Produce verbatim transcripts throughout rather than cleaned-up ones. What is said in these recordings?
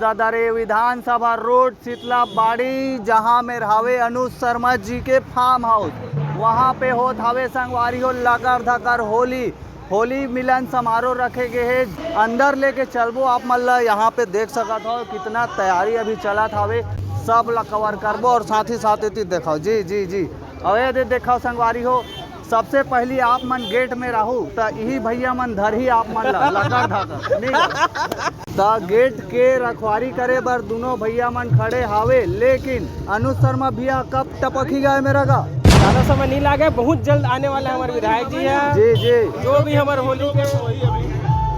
सदरे विधानसभा रोड, शीतला बाड़ी, जहां में रहावे अनुज शर्मा जी के फार्म हाउस, वहां पे होत हावे संगवारी हो लकर धकर होली। होली मिलन समारोह रखे गे हे। अंदर लेके चलबो आप मन ला। यहाँ पे देख सकत हो कितना तैयारी अभी चलत हावे, सब ला कवर करबो और साथ ही साथ एती देखाओ जी, जी, जी। और ये दे देखाओ संगवारी हो, सबसे पहली आप मन गेट में रहू त इही भैया मन धरही आप मन ला लकर धकर, नहीं? त गेट के रखवारी करे बर दोनों भैया मन खड़े हावे, लेकिन अनुज शर्मा भैया कब टपक ही गए मेरा का। ज्यादा समय नहीं लागे, बहुत जल्द आने वाला है हमारे विधायक जी है। जी, जी। जो भी हमारे होली के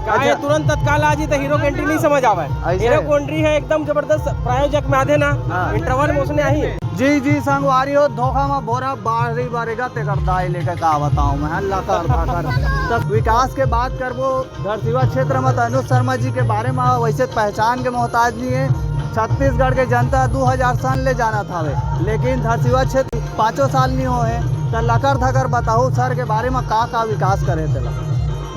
का है, अच्छा। तुरंत तत्काल आ जी, तो हीरो की एंट्री नहीं समझ आवे। ऐसे? हीरो की एंट्री है एकदम जबरदस्त, प्रायोजक में आधे ना, हाँ। इंटरवल में उसने आई। जी, जी, संगवारी हो, धोखा में भोरा बाढ़ रही बारेगा, तेकर दाई लेके का बताऊं मैं, लकर धकर। तब विकास के बात करबो, धरसीवा क्षेत्र में तो अनुज शर्मा जी के बारे में वैसे पहचान के मोहताज नहीं है। छत्तीसगढ़ के जनता दू हजार साल ले जानत हावे, लेकिन धरसीवा क्षेत्र पाँचों साल नहीं हो है। तो लकर धकर बताओ सर के बारे में का का विकास करे तेला।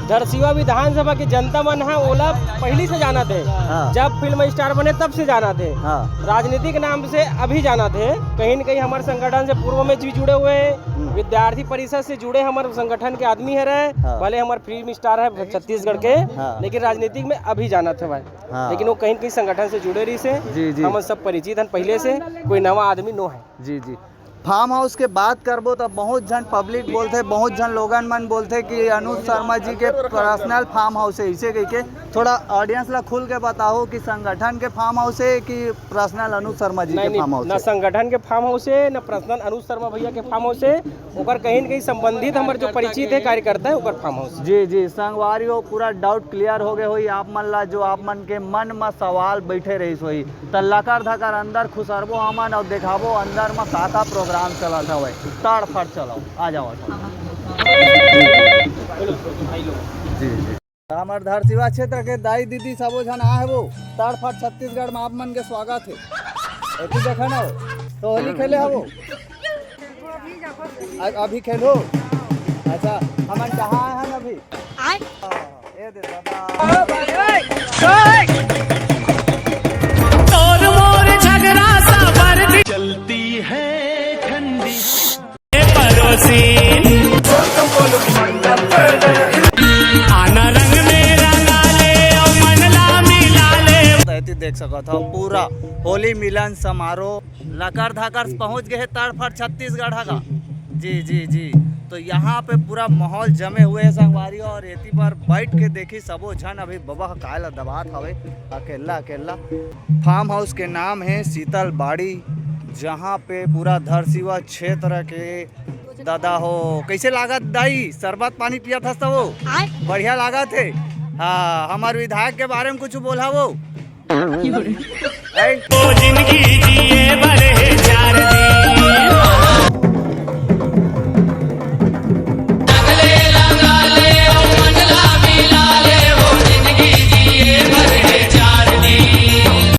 धरसीवा विधानसभा के जनता मन ह ओला पहली से जानत हे। हाँ। जब फिल्म स्टार बने तब से जानत हे। हाँ। राजनीतिक नाम से अभी जानत हे, कहीं न कहीं हमारे संगठन से पूर्व में भी जुड़े हुए हैं, हम्म। विद्यार्थी परिषद से जुड़े हमारे संगठन के आदमी है रहे, हाँ। भले हमारे फिल्म स्टार है छत्तीसगढ़ के, हाँ। लेकिन राजनीतिक में अभी जानत हे भाई। हाँ। लेकिन वो कहीं न कहीं संगठन से जुड़े रही से, जी, जी। हम सब परिचित हैं पहले से, कोई नवा आदमी नो है। जी, जी। फार्म हाउस के बात करबो त बहुत झन पब्लिक बोलथे, बहुत झन लोगन मन बोलथे कि अनुज शर्मा जी के पर्सनल फार्म हाउस है, इसे कह के थोड़ा ऑडियंस ला खुल के बताओ कि संगठन के फार्म हाउस है कि पर्सनल अनुज शर्मा जी नहीं, के नहीं, फार्म हाउस ना है? संगठन के फार्म हाउस है, ना पर्सनल अनुज शर्मा भैया के फार्म हाउस है। ओकर कहीं न कहीं संबंधित हमर जो परिचित है कार्यकर्ता है, ओकर फार्म हाउस। जी, जी, संगवारी हो, पूरा डाउट क्लियर हो गए होई आप मन ला, जो आप मन के मन में सवाल बैठे रहिस होई। त लकर धकर अंदर खुसरबो हमन अउ देखाबो अंदर म का का प्रोग्राम चलत हवय। तड़फड़ चलो, आ जाओ, आ जाओ। जी, जी। हमर धरसीवा क्षेत्र के दाई दीदी सबो झन आए हवो। तड़फड़ छत्तीसगढ़ म आप मन के स्वागत हे। एती देखा ना हो, तो होली खेले हवो? अ-, अभी खेलो? अच्छा, हमन कहाँ आए हन अभी? आए? हाँ, ये दे दादा। तोर मोर झगड़ा सा वर्दी चलती है ठंडी। ए पड़ोसी, आना रंग में रंगा ले, ओ मन ला मिला ले। तो एती देख सकत हो पूरा होली मिलन समारोह लकर धकर पहुंच गए हे तड़फड़ छत्तीसगढ़ का। जी, जी, जी। तो यहाँ पे पूरा माहौल जमे हुए हैं संगवारी, और एती पर बैठ के देखी सबो झन अभी बबा काय ला दबात हवे अकेला अकेला। फार्म हाउस के नाम है शीतल बाड़ी, जहाँ पे पूरा धरसीवा क्षेत्र के दादा हो। कैसे लागत दाई, शरबत पानी पियत हस त वो? आय। बढ़िया लागत है। हाँ, हमारे विधायक के बारे में कुछ बोला वो? आय। ओ जिंदगी जिए बर